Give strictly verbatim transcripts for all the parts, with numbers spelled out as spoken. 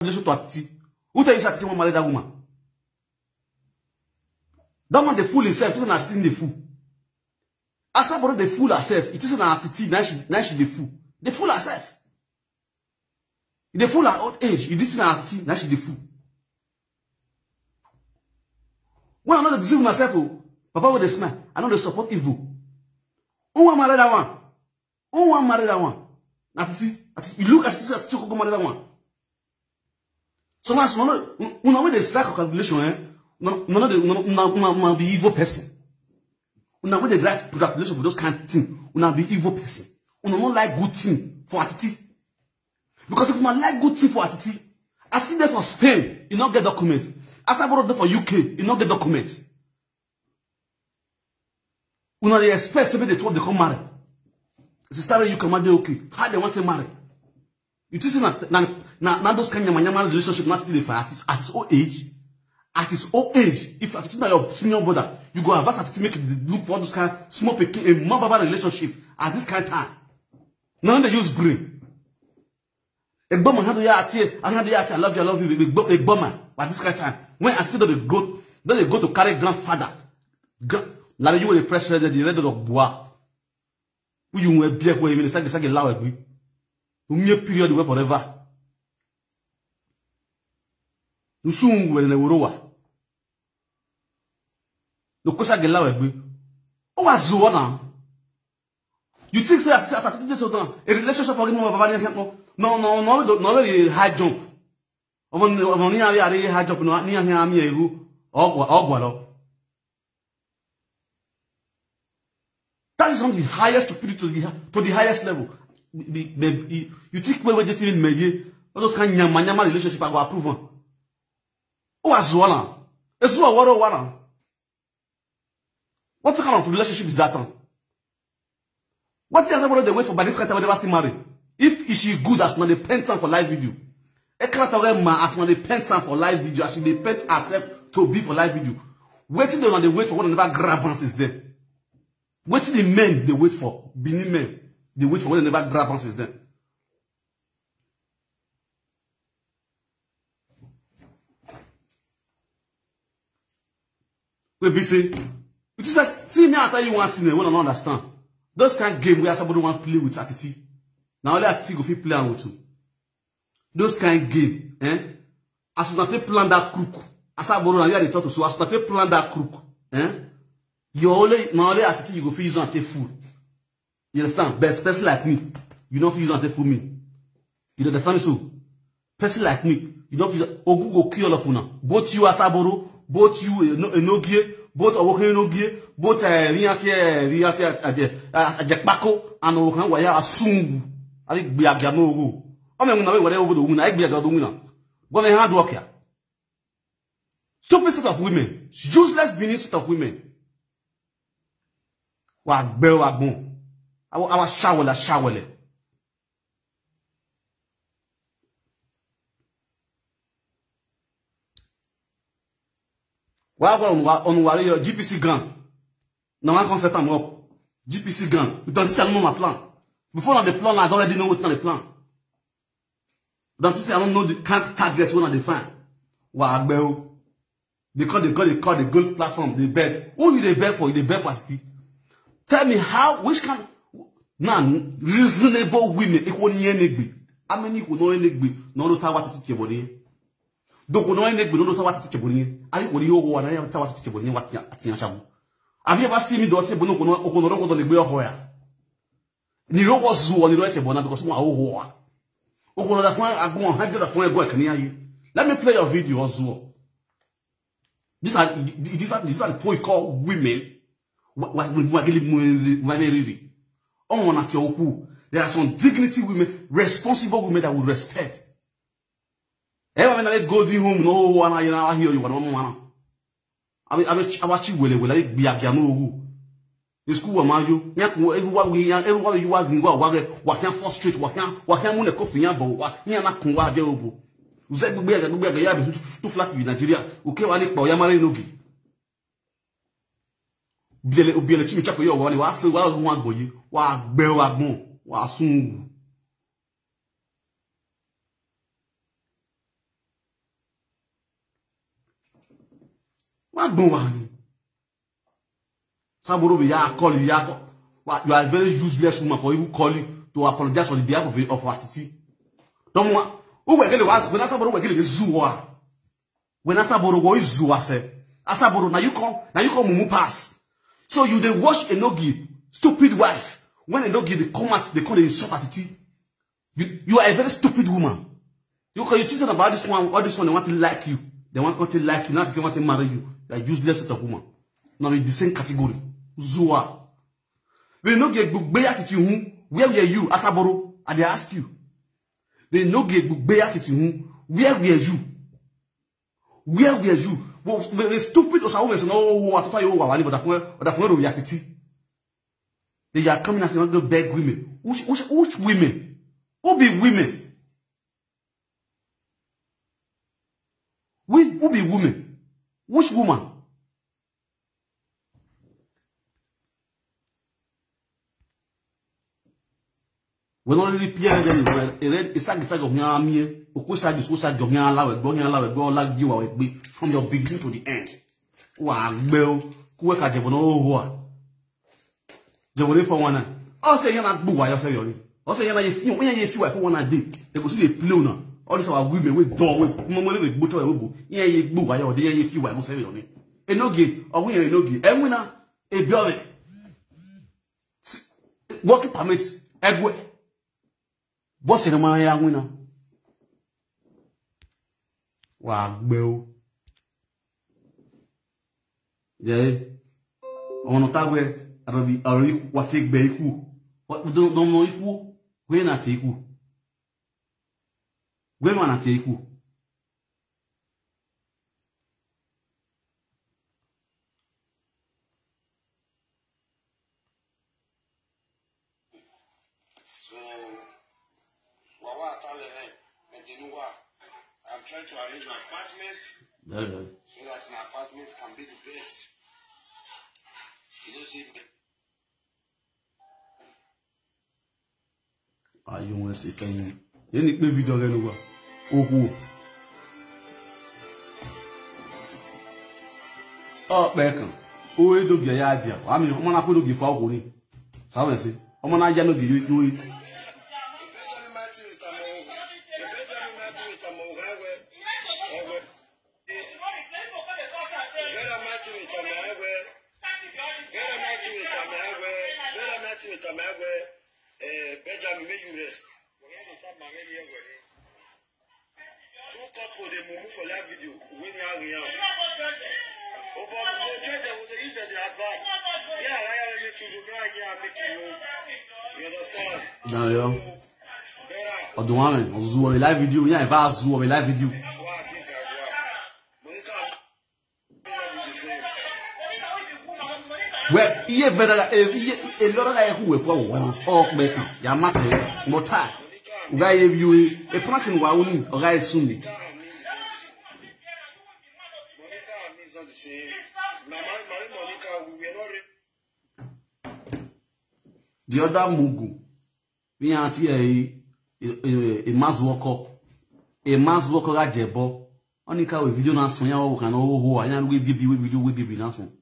relation to Atiti? Who tell you say Atiti wan marry that woman? That man dey fool himself. This na Atiti dey fool. Asaboro dey fool herself. It is na Atiti na she na she dey fool. Dey fool herself. E dey fool her old age. It is na Atiti na she dey fool. When I no dey deceive myself, oh, Papa wey dey smile, I no dey support evil. Who wan marry that one? Who wan marry that one? Na Atiti, Atiti, you look at Atiti, Atiti go marry that one. So as una no, una wey dey strike calculation, eh? Una, una no dey, una, una, una, una be evil person. Una wey dey write calculation for those kind thing, una be evil person. Una no like good thing for Atiti. Because if una like good thing for Atiti, Atiti dey for Spain, e no get document. Asaboro dey for U K, e no get document. Una dey expect say make the two of them come marry. Sister, you come dey okay. How they want to marry? You think say na, na, na, na those kind of yamayama relationship na still dey for at his, at his old age? At his old age, if Atiti na your senior brother, you go advise Atiti make e look for those kind small pikin, a more baba relationship at this kind time. Now they use brain. Egboma, how do you act here? How do you act? I love you, I love you. Egbo-, Egboma, but this kind time, when Atiti don dey go, don dey go to carry grandfather, gra-, na you wey dey press red, the red dot bua. Who you wear beer wey minister dey sage lawa gbe? Who me period wey forever? Nsun we na worowa. No kosa ge lawa gbe. O wa zuwa na. You think say as, as Atiti dey so down, a relationship for him baba ni him no, no, no, no, no, no, very high jump. Omo ni, omo ni ari ari high jump no ni him ami ewu. Ogwa, ogwa lo. That is from the highest stupidity to the hi-, to the highest level. Be, be, be, you think wey wey dey in meye? All those kind nyama nyama relationship I go approve am. O wa zuwa na. Ezuwa woro wara. What kind of relationship is that one? What else everybody dey wait for by this kind time wey never still marry? If is she good as una dey paint am for live video? E character wey ma as una dey paint am for live video, as she dey paint herself to be for live video. Wetin dey una dey wait for wey una never grab am since then? Wetin the men dey wait for? Benin men dey wait for wey una never grab am since then? Wey be say, you just see me, I tell you one thing, wey I no understand. Those kind game wey Asaboro wan play with Atiti, na only Atiti go fit play am with you. Those kind game, eh? As una take plan that crook, Asaboro, na you I dey talk to, so as una take plan that crook, eh? You only, na only Atiti you go fit use am take fool. You understand? But person like me, you no fit use am take fool me. You understand me so? Person like me, you no fit use, Ogu go kill all of una. Both you Asaboro, both you, eh, no, Enogie, both Owoke Enogie, both, eh, Riafe, eh, Riafe, eh, eh, Ajekpako, and Owoke Waya Asungu. Abi gbe aga no ogo. Ome una we were obodo una, abi gbe aga do una. Go me hard work ya. Stupid set of women. Useless Benin set of women. Wa gbe wa gbon. Awa, awa shawele, shawele. Wa gwa on wa, on wa your G P C gang. Na one come set am up. G P C gang. You don't see no my plan. Before na the plan, I don't already know what na the plan. But this I don't know the kind target wey I dey find. Wa agbe o. They call, they call, they call the gold platform. They beg. Who you dey beg for? You dey beg for Atiti. Tell me how, which kind, now, reasonable women, equal ni enegbe. How many equal no enegbe? No, no, tawa Atiti cheboni. Do ko no enegbe, no, no, tawa Atiti cheboni. Are you, what do you want? Tawa Atiti cheboni, what ya, ati ya shabu. Have you ever seen me do ati cheboni? Ko no, ko no, ko no, ko no, legbe ohoya. Ni ro wo zuo, ni ro ete bona because wa oho. O ko da fun agun hundred fun ego kan ni aye. Let me play your video, Ozuo. These are, these are, these are the people you call women. Wa, wa, wa, wa, gili mu, wa, wa, really. Oh, na ti oku. There are some dignity women, responsible women that will respect. Ewa me na golden home, no, wa na, you know, I hear you, wa no, wa na. Abe, abe, abe chi wele wele, abe gbia gbia no ogu. Isku wa ma yo. Nya ku ewu wa wi ya, ewu wa wi wa wi wa wa ge, wa kan frustrate, wa kan, wa kan mu ne kofi ya bo, wa nya na kun wa je obo. Uze gbegbe ya, gbegbe ya, ya be too, too flat in Nigeria. Uke wa ni pa ya mare no gi. Biele, biele chi mi chako yo wa ni wa se wa wa gboyi, wa gbe wa gbon, wa sun. Why go on? Saboro be ya call you, ya call. Why, you are a very useless woman for even calling to apologize on the behalf of, of Atiti. Don't want. Who were going to ask when Saboro were going to sue her? When Asaboro go is sue herself. Asaboro, now you come, now you come mumu pass. So you dey watch Enogie, stupid wife. When Enogie dey come out, they come dey insult Atiti. You, you are a very stupid woman. You can you think about this one, all this one they want to like you. They want to like you, now they want to marry you. You are useless set of woman. Now in the same category. Zua. We no get big attitude. Hmm? Where were you, Asaboro? I dey ask you. They no get big attitude. Hmm? Where were you? Where were you? Well, the, the stupid Osa women say, "No, I thought you were one, but I thought you were reality." They are coming and saying, "Go beg women." Which, which, which women? Who be women? We, who be women? Which woman? We no really pay any well. Ere isagi sagi ohin amie. Oku sagi su sagi ohin ala we gbo ohin ala we gbo ola gi wa we gbe from your beginning to the end. Wa gbe o. Kuwe ka jebo no ho a. Jebo le for one. O se yan na gbo wa yo se yo ni. O se yan na ye fi, yan ye fi wa for one day. They go see dey play una. All this our women we don we mo mo le gbo to we go. Yan ye gbo wa yo de yan ye fi wa go se yo ni. Enogie, ogun yan Enogie. E mu na e bi o. Working permit egwe. Boss ni ma ya wina. Wa gbe o. Ye. Ọmọ ta gwe arabi ari wa te gbe iku. Wa don don mo iku. We na te iku. We ma na te iku. So, Wawa Atalere, Medenuwa, I'm trying to arrange my apartment so that my apartment can be the best. You know, see, ayo wọn se fẹ yẹn yẹn ni pé video rẹ ló wà. Oko. Ọpẹ kan. O edogi ya dia. Wa mi ọmọ na ko dogi fa oko ni. Sabe se. Ọmọ na ya no gi yo yo. Vera Martin Itama Egwe. Vera Martin Itama Egwe. Vera Martin Itama Egwe. Eh, Benjamin, may you rest. Two couple dey mumu for live video. When you are young. Obo go judge dem with the use of the advance. Yeah, I am making you, me I am making you. You understand? Na yo. Vera. Ọdún wa mi, ọzọ live video, ya ẹ bá zọ live video. Wa I think I go. Monica. Well, iye vedara, eh, iye elora ga yeku we fo wa o pe kan ya ma te mo ta. Ga ye bi we e prank ni wa uni o ga ye sun mi. The other mugu. Mi auntie e e e mazuoko. E mazuoko ga jebo. Oni ka we video na sun ya wo kan o ho a ya we bi bi we video we bi bi na sun.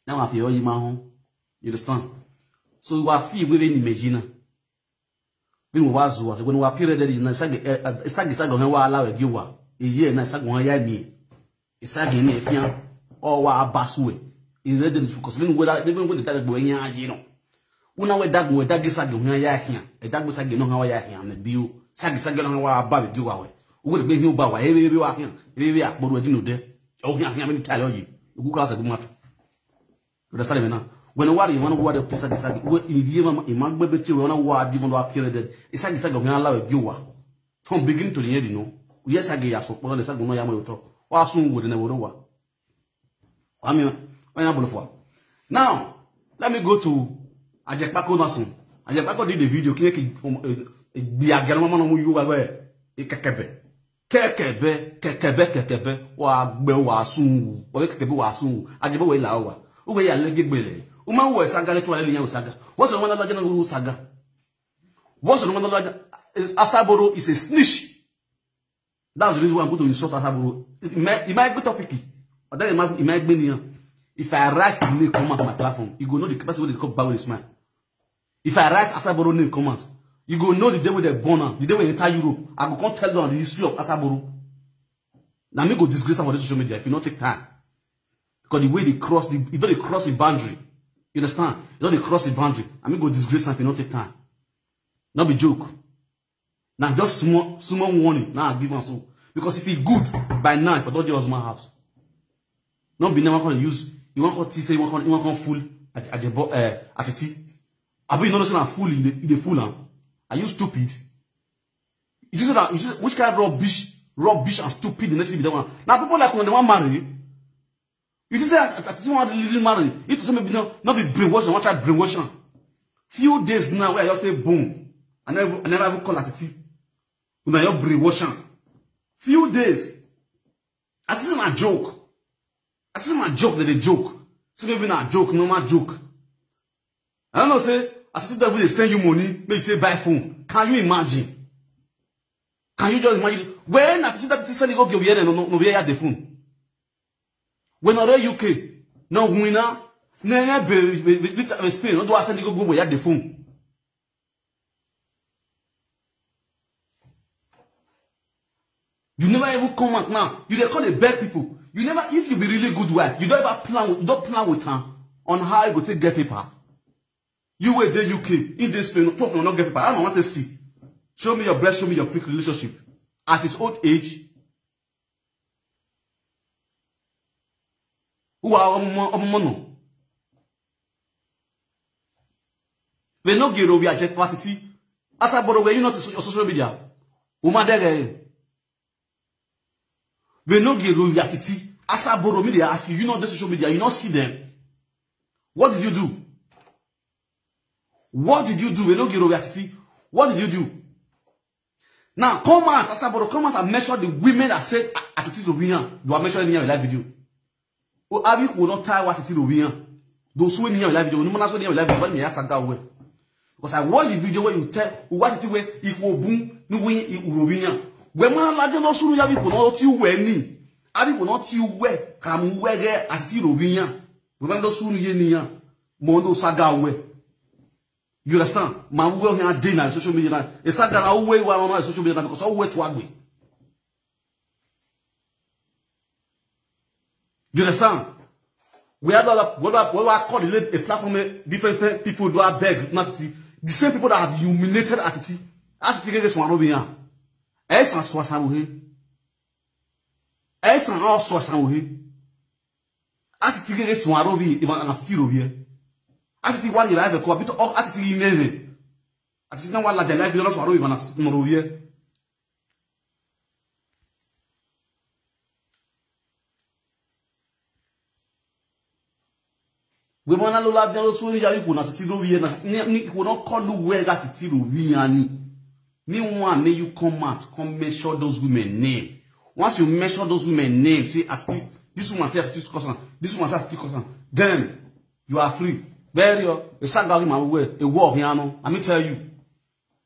Na ma fi oyi ma hon. You understand? So wa fi we be ni mejina. Bi mo wa zuwa, se we wa period de na sagi sagi sagi wa ala we gi wa. Iye na sagi wa ya mi. Isagi ni efia. O wa abasu we. Ire de because ni we da ni we da gbo yan aye no. Una we dagun we dagi sagi hun ya hian. E dagbo sagi no han wa ya hian na biu. Sagi sagi no han wa ba bi wa we. Ugo de gbe hin ba wa e be wa hian. E be akporo e dinu de. O hian hian mi ta lo yi. Ugu ka sagi matu. Understand me now? When wa ri wan wa de pesa sagi sagi. Ugo in die ma ma gbe be ti we na wa di mo wa period. Isagi sagi hun la we bi wa. From beginning to the end, you know. Yes, I get so. Polo sagi no ya mo to. Wa sun wo de na wo wa. I mean, when I blow for. Now, let me go to Ajepako Masun. Ajepako did the video. Kiyeki bi agero mama no mu yu wa we. Ikekebe. Kekebe, kekebe, kekebe. Wa gbe wa sun. Wa kekebe wa sun. Ajebo we la wa. Uwe ya lege gbele. Uma we saga le tuwa le nya saga. What's the one that you saga? What's the one that Asaboro is a snitch. That's the reason why I'm going to insult Asaboro. It might, it might be topic. Or then it might, it might be near. If I write the name come out on my platform, you go know the person wey dey call Bawo dey smile. If I write Asaboro name come out, you go know the day wey dem born am, the day wey enter Europe. I go come tell you the history of Asaboro. Na me go disgrace am for this social media if you no take time. Because the way they cross the, e don dey cross the boundary. You understand? E don dey cross the boundary. Na me go disgrace am if you no take time. No be joke. Na just small, small warning. Now I give am so. Because if e good by now, for don dey husband house. No be now one come use, you wan come think say you wan come, you wan come fool Aj-, Ajebo, eh, Atiti. Abi you no know say na fool you dey, you dey fool am? Are you stupid? You just say that, you just, which kind of rubbish, rubbish and stupid the next thing be that one? Now people like when they want marry, you just say that, that thing want really marry. You to say maybe no, not be brainwashed, want try brainwash am. Few days now where I just say boom. I never, I never even call Atiti. Una your brainwash am. Few days. Atiti na joke. Atiti na joke, they dey joke. So maybe na joke, normal joke. I don't know, say, Atiti devil dey send you money, make you take buy phone. Can you imagine? Can you just imagine? When Atiti, Atiti send you go give you, no, no, no, where you the phone? When are U K? No, winner. No, no, be, be, be, be, Spain. No, do I send you go, go where you the phone? You never even come out now. You dey come dey beg people. You never, if you be really good wife, you don't ever plan with, you don't plan with her on how you go take get paper. You wey dey U K, in this Spain, twelve no get paper. I don't want to see. Show me your breast, show me your quick relationship. At his old age, who are ọmọ, ọmọ náà? We no get Rovi Ajay Patiti. Asaboro, were you not on social media? Umadere. We no get Rovi Atiti. Asaboro, me dey ask you, you not the social media, you not see them. What did you do? What did you do? We no get Rovi Atiti. What did you do? Now, come out, Asaboro, come out and measure the women that said, "Ah, Atiti Rovian." You are measuring in your live video. Oh, Abi will not tie what Atiti Rovian. Those who in your live video, no man, that's what in your live video, when me ask that way. Because I watch the video where you tell, what it where it will boom, no way it will Rovian. When man like no soon Abi will not you wear ni. Abi will not you wear, come wear Atiti Rovian. When man those soon ye niya, Mondo Saga wear. You understand? Man, we go here day now social media now. It's sad that I way we on social media now because I wait to agree. You understand? We have other, what I, what I call it, a platform, eh, different, different people do I beg, not the, the same people that have humiliated Atiti. Atiti get this one over here. Ẹ san so asan wo he. Ẹ san o so asan wo he. Atiti gege sun aro bi, iban Atiti ro bi e. Atiti wa ni live ko, bito o Atiti ni nene. Atiti na wa la de live lo sun aro bi, iban Atiti no ro bi e. We man lo la de lo sun ya iko na Atiti ro bi e na, ni, ni iko no call you where Atiti ro bi ya ni. Me want make you come out, come measure those women name. Once you measure those women name, say, "Atiti, this woman say Atiti cause am, this woman say Atiti cause am." Then you are free. Very, uh, a saga in my way, a war here, no. Let me tell you.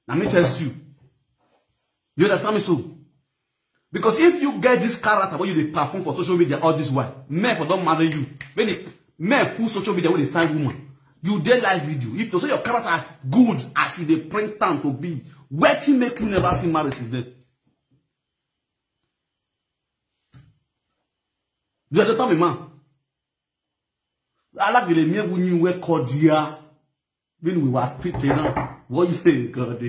Let me test you. You understand me so? Because if you get this character where you dey perform for social media all this while, men for don't marry you. When it, men full social media when they find woman, you dey live video. If you say your character good as you dey print am to be, wetin make you never see marriage since then? You are the top man. Alagbele mi ewu yin we kodia. When we were pretty now. What you say, God?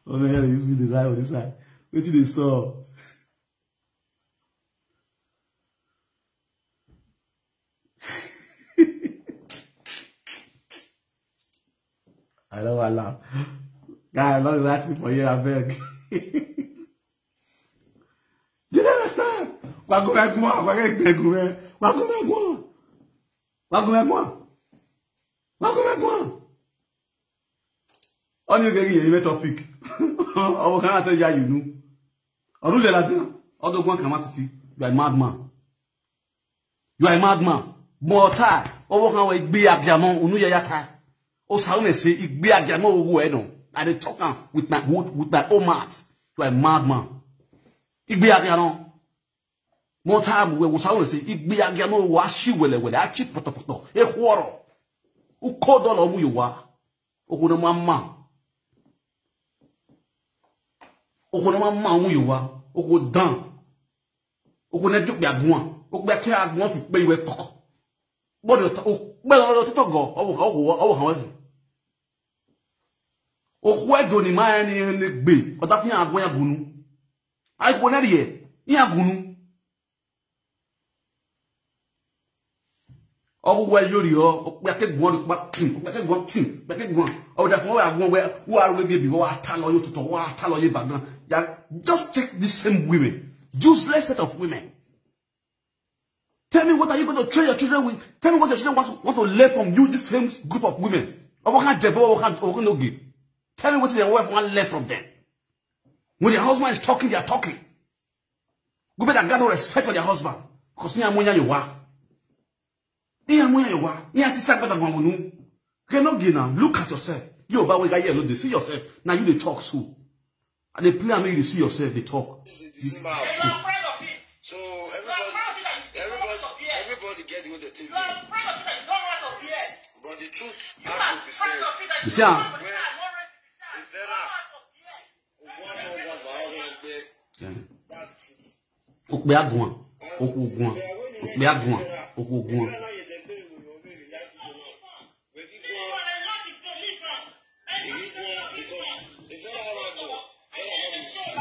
Oh man, you be the right on this side. Wetin dey sup? I don't allow. Guy, I don't like me for here, I beg. You don't understand? Wa go back one, wa go back one, wa go back one, wa go back one, wa go back one. Only you get here, you topic. I will can't tell you, you know. Or you let that. Other one come out to see. You are a madman. You are a madman. But I, owo kan we gbe abiamo, unu ya yata. O sa me say, igbe abiamo owo e no. I dey talk am with my, with, with my own mouth. You are a madman. Igbe agiano. Mo ta bu we wo sa wo se. Igbe agiano wa shi wele wele. A chi poto poto. E hworo. U kodo lo mu yo wa. Oku na mama. Oku na mama mu yo wa. Oku dan. Oku na duk bi aguan. Oku bi ake aguan fi pe iwe poko. Gbọ́dọ̀ ta-, o gbọ́dọ̀ lọ títọ́ gọ̀, ọwọ́ kan, ọwọ́ kan, ọwọ́ kan wẹ́sẹ̀. Òkú ẹ̀dọ̀ ni máa ẹni ẹni gbé, ọ̀tá fi hàn agbóyà gùnú. Àìkú náà rí ẹ̀, ní àgùnú. Ọwọ́ wẹ yóò rí ọ, ọpẹ́ akẹ́gùn ọdún pa, ọpẹ́ akẹ́gùn, ọpẹ́ akẹ́gùn. Ọ̀dà fún ọwọ́ àgùn wẹ, wọ́n á rú ẹbí ẹbí, wọ́n á tà lọ yóò tutọ̀, wọ́n á tà lọ yé bàgán. Yeah, just check this same women. Useless set of women. Tell me, what are you going to train your children with? Tell me what your children want to, want to learn from you, this same group of women. Or what kind of, what kind, what kind of game? Tell me what your wife want to learn from them. When your husband is talking, they are talking. Go better got no respect for their husband. Because you are you are. You are you are. You are to say better one. Cannot give now. Look at yourself. You are by way you look, they see yourself. Now you they talk so. And they play and make you see yourself, they talk. It's the, the same house. So everybody, everybody, everybody get what they take. But the truth has to be said. You see, ah? When the federal, once someone, yeah. That's the truth. Okpe aguan, okwu oguan. Okpe aguan, okwu oguan.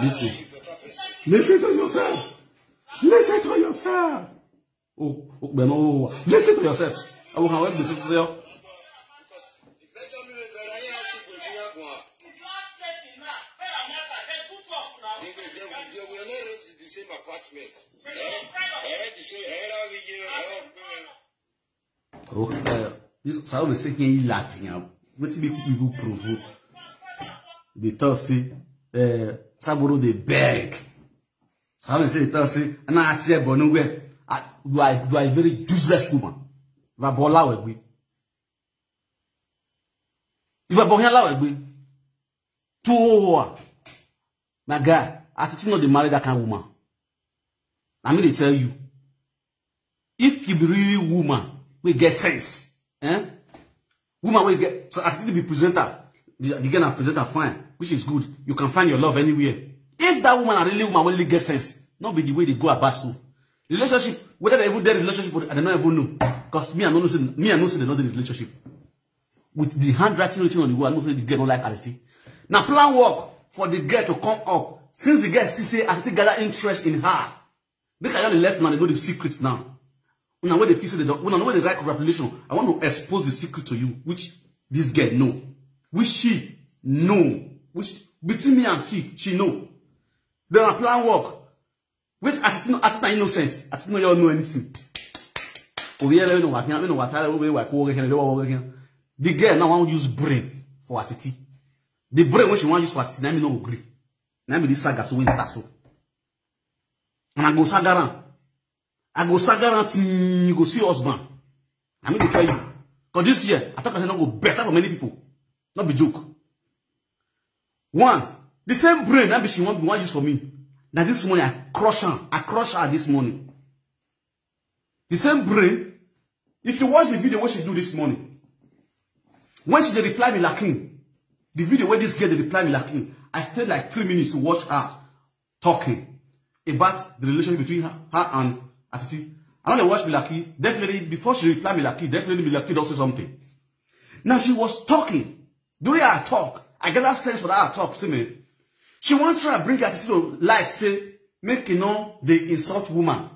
Listen. Listen to yourself. Listen to yourself. Oh, oh, no. Listen to yourself. I will have this is there. Oh, uh, this sound is saying Latin. What do you even provoke? They talk say, uh, Saburo they beg. Sound say, they talk say, and I see but nowhere. Ah, you are, you are a very useless woman. If I bola we gbe. If I bola we gbe. To my guy, I think not the marry that kind of woman. I mean, they tell you, if you be really woman, we get sense, eh? Woman we get, so I think to be presenter. The, the girl na presenter fine, which is good. You can find your love anywhere. If that woman are really woman, really get sense, not be the way they go about so. Relationship, whether they even their relationship, I don't even know. Because me, I don't know, say, me, I know say they know the relationship. With the handwriting written on the wall, I know say the girl don't like Ariti. Now plan work for the girl to come up. Since the girl see say Ariti gather interest in her, make I just left now, they know the secret now. Una wey dey feel say they don, una wey dey write congratulations, I want to expose the secret to you, which this girl know, which she know, which between me and she, she know. Then I plan work. Wait, Ariti no, Ariti na innocent. Ariti no, you know anything. Over here, we know what, we know what, we know what, we know what. The girl now want use brain for Ariti. The brain when she want use for Ariti, now me no agree. Now me this saga so we start so. And I go saga am. I go saga am till you go see husband. I mean to tell you. Because this year, I talk I say no go better for many people. Not be joke. One, the same brain that be she want, want use for me. Now this morning, I crush her. I crush her this morning. The same brain, if you watch the video what she do this morning, when she dey reply me lacking, the video where this girl dey reply me lacking, I stayed like three minutes to watch her talking about the relationship between her, her and Atiti. I don't watch Milaki. Definitely, before she reply Milaki, definitely Milaki does say something. Now she was talking. During her talk, I get that sense for that her talk, see me. She want try bring Atiti to light, say, make you know they insult woman.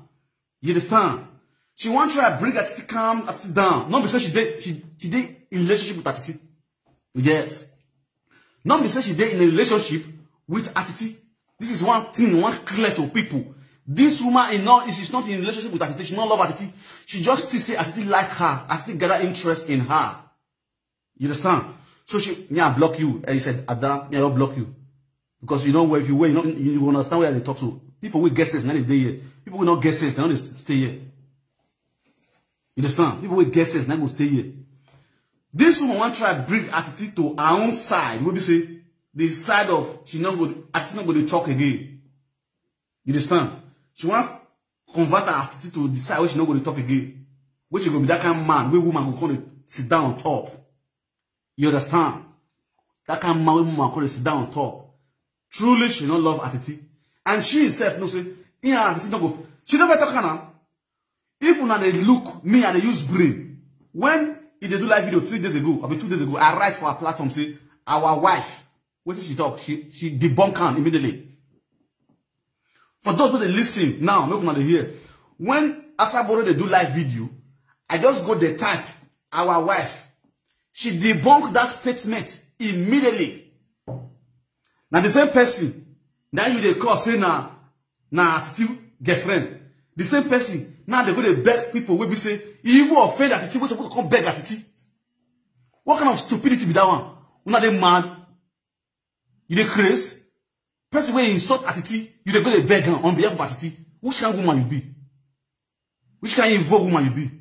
You understand? She want try bring Atiti calm Atiti down. Not because she did, she, she did in relationship with Atiti. Yes. Not because she did in a relationship with Atiti. This is one thing, one clear to people. This woman is not, she's not in relationship with Atiti. She don't love Atiti. She just see say Atiti like her. Atiti gather interest in her. You understand? So she, me, I block you. And he said, Ada, me, I don't block you. Because you know where if you were, you know, you understand where they talk to. People will get sense, now they here. People will not get sense, now they stay here. You understand? People will get sense, now go stay here. This woman want try bring Atiti to her own side. What do you say? The side of she not go, Atiti not go to talk again. You understand? She want convert her attitude to decide wey she no go dey talk again. Wey she go be that kind of man wey woman go come dey sit down on top. You understand? That kind of man wey woman come dey sit down on top. Truly, she no love Atiti. And she herself know say, in her Atiti no go. She never talk now. If una dey look me, I dey use brain. When he dey do live video three days ago, or two days ago, I write for her platform say, our wife, what did she talk? She she debunk am immediately. For those who dey listen now, make una dey hear. When Asaboro dey do live video, I just go dey type our wife. She debunk that statement immediately. Now the same person, now you dey call say na na Atiti girlfriend. The same person, now they go dey beg people wey be say, he even offend Atiti, wey suppose come beg Atiti. What kind of stupidity be that one? Una dey mad? You dey craze? Person wey insult Atiti, you dey go dey beg am on behalf of Atiti. Which kind woman you be? Which kind evil woman you be?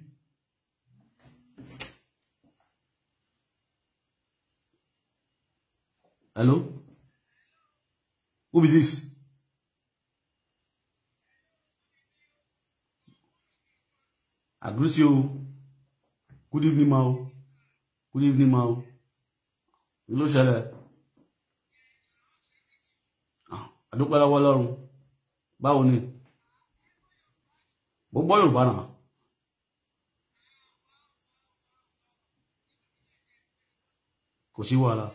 Hello? Who be this? I greet you. Good evening, ma o. Good evening, ma o. Kí ló ṣẹlẹ̀? Ah, a dúpẹ́ lọ́wọ́ Ọlọ́run. Báwo ni? Mo gbọ́ Yorùbá náà. Kò sí wàhálà.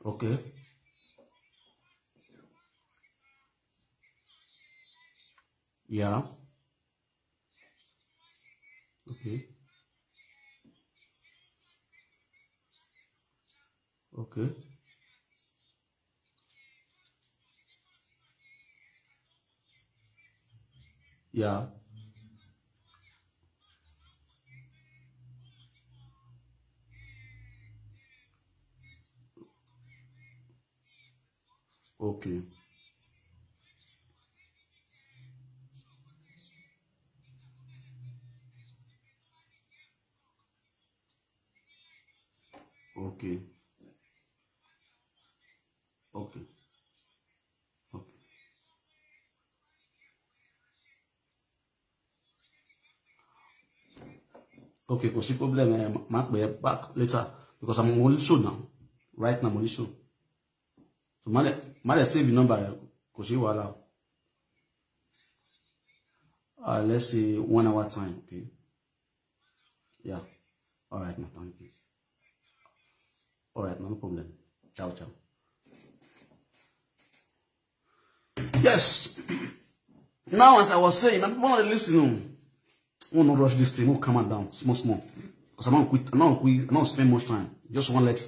Okay. Yeah. Okay. Okay. Yeah. Okay. Okay. Okay. Okay. Okay, kò sí problem, eh, máa pè é back later because I'm on show now. Right now, I'm on show. So, má lè, má lè save the number, eh, kò sí wàhálà. Uh, let's say one hour time, okay? Yeah. All right, now, thank you. All right, no problem. Ciao, ciao. Yes. Now, as I was saying, I'm gonna listen. Oh, no rush this thing. We'll calm it down, small, small. Because I'm not quit. I'm not quit. I'm not spend much time. Just one let.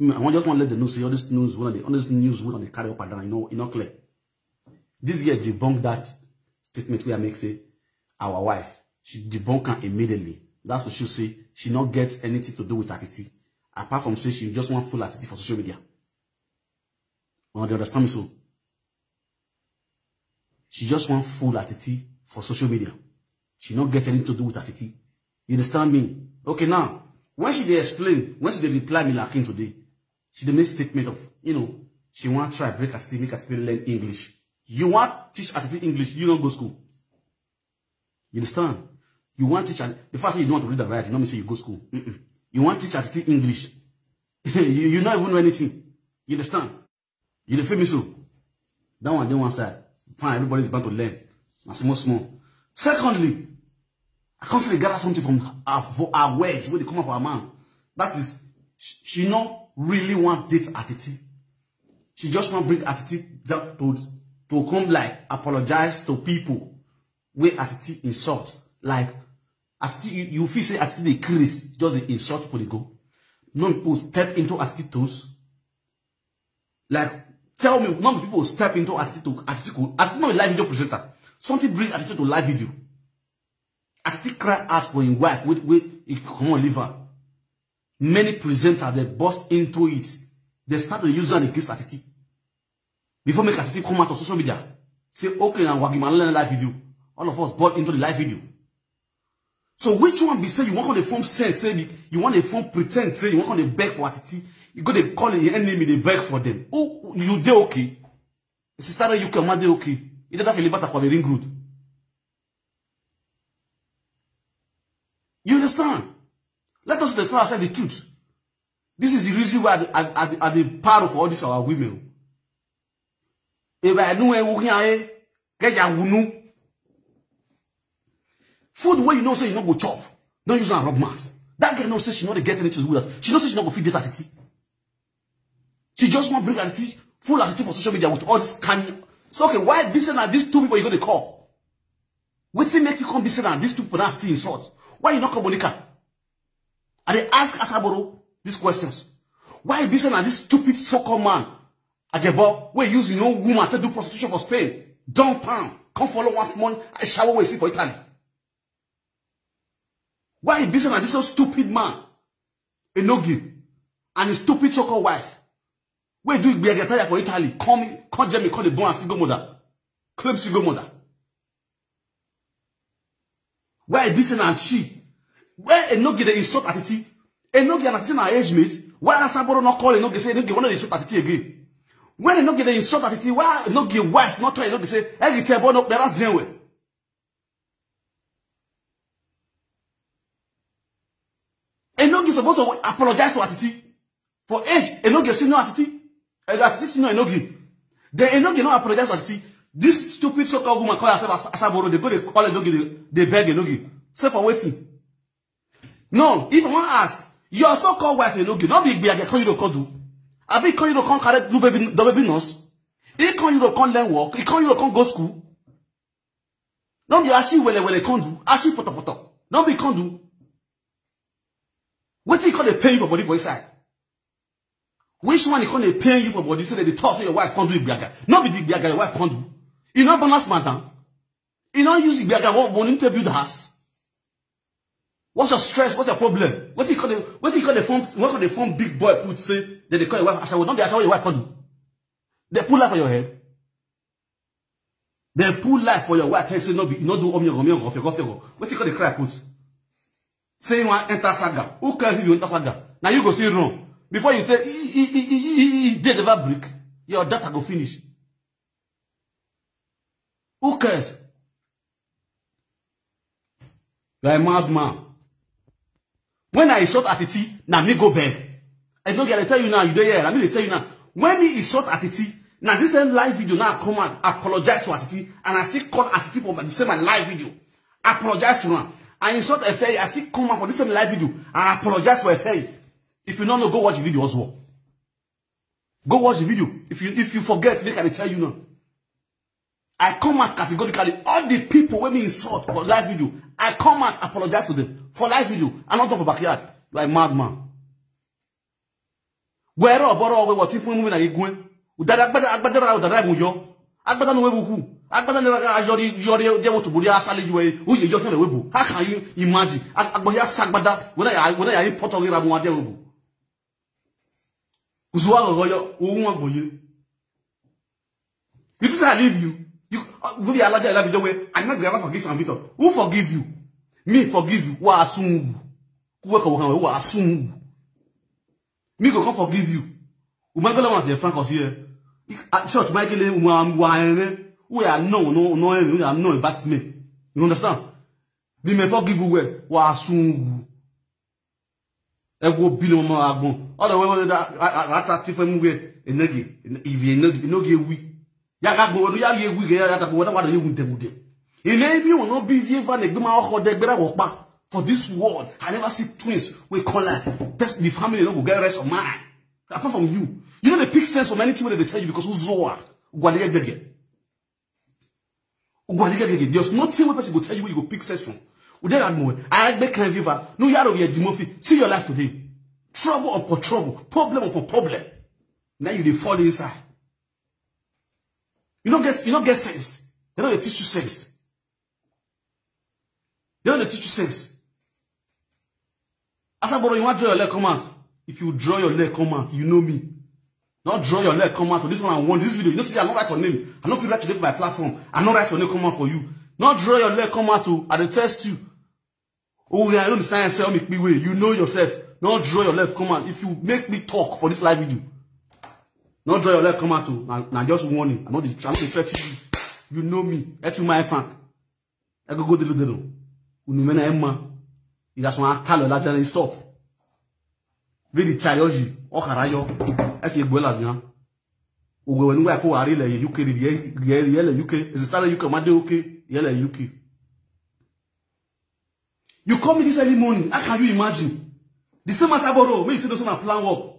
I want just one let the news say all this news. One of the all this news. One of the carry up and down. You know, you know clear. This girl debunk that statement where I make say our wife. She debunk her immediately. That's what she say. She not get anything to do with Atiti. Apart from say she just want full Atiti for social media. Una dey understand me so? She just want full Atiti for social media. She not get anything to do with Atiti. You understand me? Okay, now, when she dey explain, when she dey reply me like today, she dey make statement of, you know, she want try break Atiti, make Atiti learn English. You want teach Atiti English, you don't go school. You understand? You want teach Atiti, the fact say you don't want to read and write, you know me say you go school. Mm-mm. You want teach Atiti English. you, you not even know anything. You understand? You dey feel me so? That one dey one side. Fine, everybody is bound to learn. Na small, small. Secondly, I can't say gather something from her, vo- her words when they come up her mouth. That is, she, she not really want date Atiti. She just want bring Atiti down to, to come like apologize to people where Atiti insult. Like, Atiti, you, you feel say Atiti dey craze, just dey insult people dey go. No people step into Atiti toes. Like, tell me, no people step into Atiti to Atiti. Atiti not a live video presenter. Something bring Atiti to live video. Atiti cry out for his wife. Wait, wait, he come on liver. Many presenters they burst into it. They start to use an against Atiti. Before make Atiti come out of social media, say okay, now Wagima learn live video. All of us bought into the live video. So which one be say you want to form sense, say you want to form pretend, say you want to beg for Atiti? You go dey call your enemy, dey beg for them. Oh, you dey okay? Sister, you can dey okay? You don't have a liberty for the ring road. You understand? Let us dey tell ourselves the truth. This is the reason why I, I, I, I dey proud for all these our women. If I know who here, get your wunu. Food where you know say you no go chop. Don't use and rub mouth. That girl know say she no dey get anything to do with that. She know say she no go feed that Atiti. She just want bring Atiti, full Atiti for social media with all this can. So okay, why be say na these two people you go dey call? Wetin make you come be say na these two people na fit insult? Why you not call Monica? I dey ask Asaboro these questions. Why be say na this stupid so-called man Ajebo wey use him own woman take do prostitution for Spain, dump am, come follow one small shower wey see for Italy? Why e be say na this so stupid man Enogie and his stupid so-called wife wey do gbege tire for Italy come come Germany come dey born as single mother, claim single mother? Why e be say na she? Why Enogie dey insult Atiti? Enogie and Atiti na age mate. Why Asaboro no call Enogie say Enogie wan dey insult Atiti again? When Enogie dey insult Atiti, why Enogie wife no tell Enogie say Egi tebo no better than well? Enogie suppose to apologize to Atiti. For age, Enogie still no Atiti. Eh, Atiti still no Enogie. Then Enogie no apologize to Atiti. This stupid so-called woman call herself As- Asaboro. They go, they call Enogie, they, they beg Enogie. Say for waiting. No, if I want to ask, your so-called wife Enogie, not be gbege come you come do. I be come you come carry do baby, the baby nurse. He come you come learn work. He come you come go school. No be ashi wele wele come do. Ashi poto poto. No be come do. Wetin e come dey pain you for body for inside? Which one e come dey pain you for body? Say that the thought say your wife come do gbege. No be the gbege your wife come do. You no balance matter. You no use gbege what money to build house. What's your stress? What's your problem? What you call the what you call the form? What call the form big boy put say that they call your wife Ashawo? No be Ashawo your wife come do. They pull life for your head. They pull life for your wife head. Say no be no do omyogo omyogo fego fego. What you call the cry put? Say you want enter saga. Who cares if you enter saga? Now you go see wrong. Before you tell, e, e, e, e, e, e, e, dey never break. Your data go finish. Who cares? You are a madman. When I insult Atiti, na me go beg. I don't get to tell you now. You don't hear. I mean, they tell you now. When he insult Atiti, now this same live video now come out, apologize to Atiti, and I still call Atiti for my, the same my live video. Apologize to him. I insult Efeyi, I still come out for this same live video. I apologize for Efeyi. If you don't know, go watch the video as well. Go watch the video. If you if you forget, make I tell you now. I come out categorically. All the people wey me insult for live video, I come out apologize to them for live video. I not done for backyard. You are a madman. Where oboro we what if we moving again? Udara agbada agbada ra udara mu yo. Agbada no we buku. Agbada no ra yori yori je wo to buri asale you we. Uye yo kere we bu. How can you imagine? Agbo ya sagbada. When I when I put on ira mu ade we bu. Kusuwa gogo yo. Wo wa goye. You think I leave you? You uh, we be alaja I love you the way. I not grandma forgive and Victor. Who forgive you? Me forgive you. Wa asungu. Kuwe ko kan wa asungu. Me go come forgive you. Umangala want the frank us here. Short Michael wa wa ene. We are no no no ene. We are no about me. You understand? Be me forgive you well. Wa asungu. Ego bi no ma agbon. All the way that I I I take from we enegi. If you enegi, enegi we. Ya ga gbon ya ye we ya ya ta gbon wa de ye wunde wunde. Ene mi o no bi vie va ne gbe ma oko de gbera wo pa. For this world, I never see twins we call like best the family no go get rest of mind. Apart from you, you know the pick sense from anything wey they tell you because who zoa gwale gege. Gwale gege. There's nothing wey person go tell you wey you go pick sense from. Ude admo, I be kind viva. No yaro ye dimofi. See your life today. Trouble upon trouble, problem upon problem. Now you dey fall inside. You don't get you don't get sense. They don't teach you sense. They don't teach you sense. Asaboro, you want draw your leg come out? If you draw your leg come out, you know me. Not draw your leg come out. This one I want this video. You know, see, I don't write your name. I don't feel right today for my platform. I don't write your name come out for you. Not draw your leg come out. Oh, I dey test you. Oh, yeah, I know the science, tell me, way. You know yourself. Don't draw your left come out. If you make me talk for this live video, don't draw your left come out too. Now, now just warning. I know the, I know the threat you. You know me. That's my fan. I go go the little. Unumena Emma. You guys want to tell you that stop. Very tired. Okarayo. That's a buela. Ugwe when we are poor, really, U K, the, the, the, U K. Is it started U K? Made U K. Yeah, U K. You call me this early morning. How can you imagine? The same as Aboro, when you tell us on a plan work.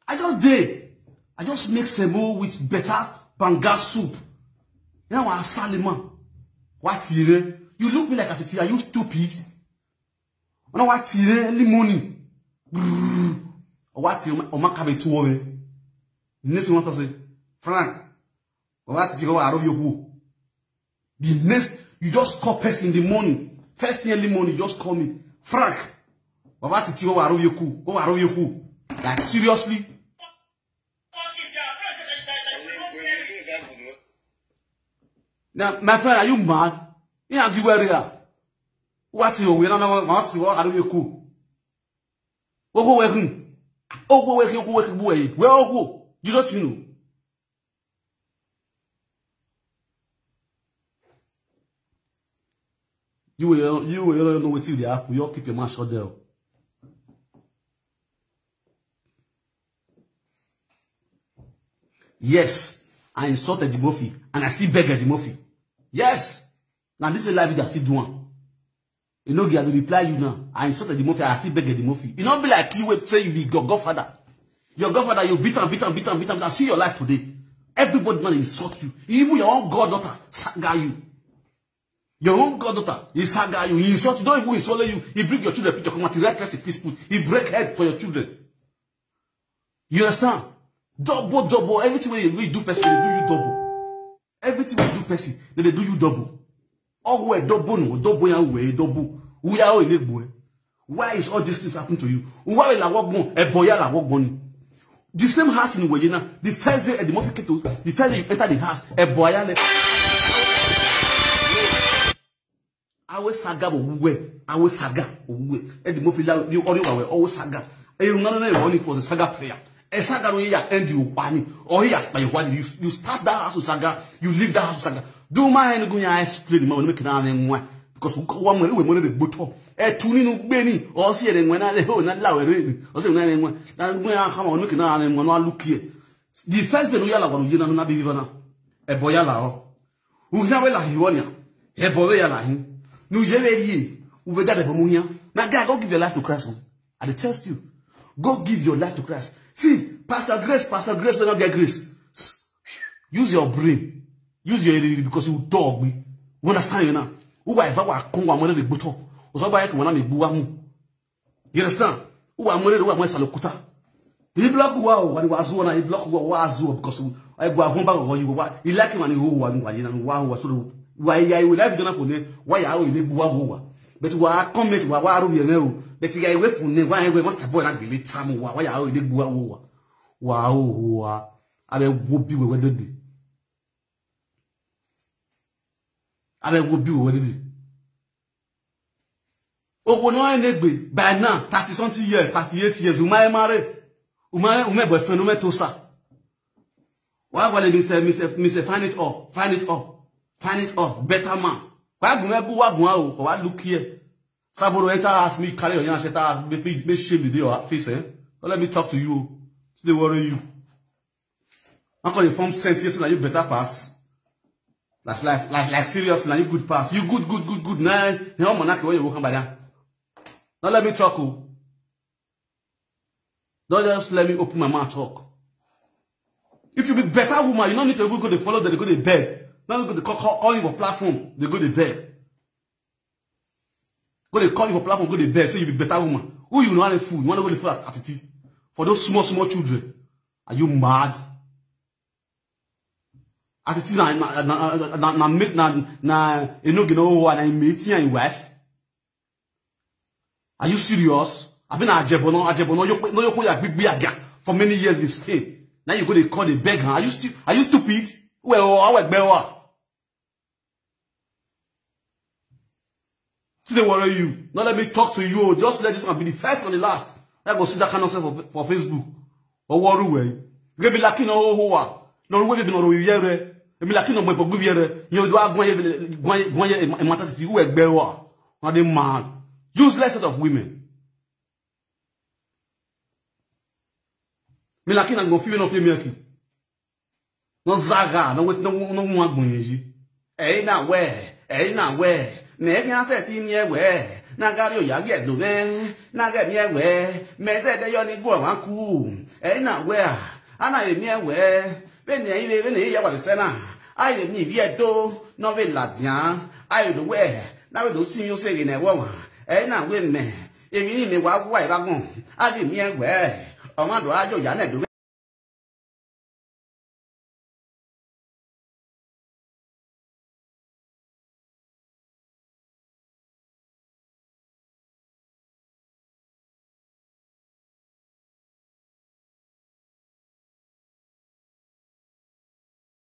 I just day. I just make semo with better banga soup. Now I Salima. What you? You look me like a titi. Are you stupid? When I what you early morning? What you? Omakabe two of it. Next one to say, Frank. What you go out of your who? The next, you just call person in the morning. First thing early morning, you just call me. Frank, Baba Titi, what are you cool? What are you cool? Like, seriously? Now, my friend, are you mad? You are give area. What you? We don't know what, what are you cool? Ogo wekin. Ogo wekin, ogo wekin, boy. Where ogo? You don't know. You will, you will know what you happen. You all keep your mouth shut there. Yes, I insulted the Murphy, and I still beg the Murphy. Yes. Now this is life that still do one. You know, I will reply you now. I insulted the Murphy, I still beg the Murphy. You know, be like you will say you be your godfather. Your godfather, you beat and beat and beat and beat and see your life today. Everybody now insult you. Even your own goddaughter, saga you. Your own goddaughter, he saga you. He insult you, don't even insult you. He bring your children, put your community, right place in peace, put. He break head for your children. You understand? Double, double. Everything when you do person, they do you double. Everything you do person, they, they do you double. Oh, we double, no, double, ya we double. We are all in a boy. Why is all these things happen to you? Why la work one? A boy la work one. The same house in Wayina. The first day at the Murphy Keto, the first day you enter the house, a boy. Awe saga bo we, awe saga bo we. Edi mo fila you ori wa we, awe saga. E you no no no, it was a saga prayer. E saga ro ya end you wani. Or ya pa you wani. You, you start that house with saga, you leave that house with saga. Do my hand go ya explain ma, make na ne nwa. Because wa mo we mo de gboto. E tu ninu gbe ni, o si e de nwa na le ho na la we re ni. O si na ne nwa. Na gbo ya ha mo make na ne nwa no look here. The first day no yala wa no ye na no na be viva na. E boy yala o. Uhiawe la hiwonia. Ebowe ya la hin. Nu yele ye. Uve dade bomuhia. My guy, go give your life to Christ. Oh. I dey test you. Go give your life to Christ. See, Pastor Grace, Pastor Grace, we not get grace. Use your brain. Use your ability because you dog me. You understand you now? Who I ever wa kung wa mwana de buto. Oso ba yake mwana me buwa mu. You understand? Who are mwana, who are mwana salukuta. He block wa, when he was one, he block wa, wa, because I go avon back on you. He like him and he who one, why you know, wa, wa, so why I will have done for name, why I will be wa, wa. But wa comment, wa, wa, you know, but I wait for name, why I wait, what a boy, I believe, time, wa, why I will be wa, wa. Wa, wa. I will be with the day. I will be with the day. Ogo no enegbe by now, thirty something years, thirty-eight years, umae marry, umae, umae boyfriend, umae toaster. Why, why, Mister, Mister, Mister, find it up, find it up, find it up, better man. Why, gume bu wa gun o, why look here? Saboro enter ask me, carry your hand, enter, make, make, make shame the day your face, eh? Don't let me talk to you. Still worry you. I call you form sense, yes, now you better pass. That's like, like, like serious, now you good pass. You good, good, good, good. Now, now, man, I can you walk by that. Now let me talk, oh. Don't just let me open my mouth talk. If you be better woman, you don't need to even go to follow them, they go to beg. Not go to call, call, call you for platform, they go to beg. Go to call you for platform, go to beg, so you be better woman. Who you know a fool? You want to go to fool at, at it? For those small, small children. Are you mad? At it na, na, na, na, na, na, na, you know, you know, and I meet your wife. Are you serious? I've been at Jebono, at Jebono, you, no, you, you, big, big, for many years in Spain. Now you go to call the beg, huh? Are you stu-, are you stupid? Well, how, well, well, Still dey worry you. No let me talk to you. Just let this one be the first and the last. I go see that kind of stuff for, for Facebook. Or worry way. Get me lucky no who are. No way be no yere. Be lucky no mo give yere. You do a gwan gwan gwan e matter to you egbe wa. Not the mad. Useless set of women. Me lucky na go feel no feel me aki. No zaga, no wait, no no mo agbon yi. Hey na where? Hey na where? Me can say ti mi e where? Na gari o ya get do me. Na get mi e where? Me say de yo ni go wa ku. Hey na where? Ana e mi e where? Be ni e be ni ya wa se na. Ai mi bi e do. No be la dia. Ai do where? Na we do si mi o se ne wo wa. Hey na we me. Èmi ni mi wá wá ìbágun. Á di mi ẹgbẹ́. Ọmọ àdó ájò ìyá náà dúró.